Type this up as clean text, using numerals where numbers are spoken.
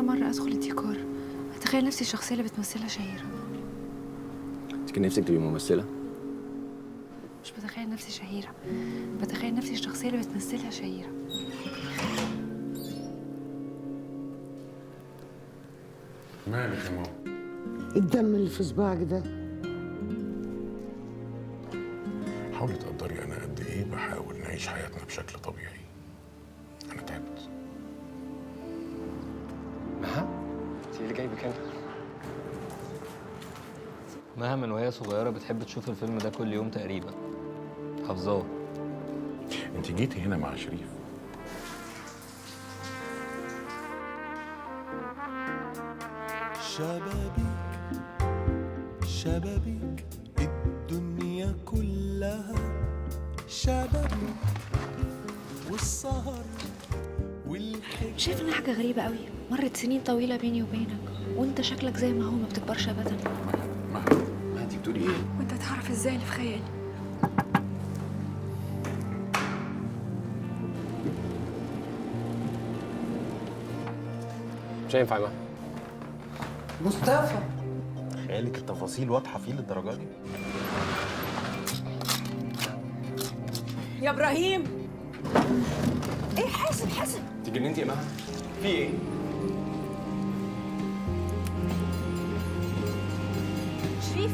مرة ادخل الديكور اتخيل نفسي الشخصية اللي بتمثلها شهيرة. انت كان نفسك تبقي ممثلة؟ مش بتخيل نفسي شهيرة، بتخيل نفسي الشخصية اللي بتمثلها شهيرة. مالك يا ماما؟ الدم اللي في صباعك ده. حاولي تقدري انا قد ايه بحاول نعيش حياتنا بشكل طبيعي. انا تعبت. مها؟ انت اللي جايبك هنا؟ مها من وهي صغيرة بتحب تشوف الفيلم ده كل يوم تقريبا، حافظاه. انت جيتي هنا مع شريف. شبابيك شبابيك الدنيا كلها شبابيك والسهر والحكاية. شايف انها حاجة غريبة قوي، مرت سنين طويلة بيني وبينك وانت شكلك زي ما هو، ما بتكبرش ابدا. مها انت بتقولي ايه؟ وانت تعرف ازاي اللي في خيالي؟ مش هينفع يا مها. مصطفى، خيالك التفاصيل واضحة فيه للدرجة دي؟ يا ابراهيم، ايه؟ حاسب حاسب. انت جننتي يا مها؟ في ايه؟ شريف.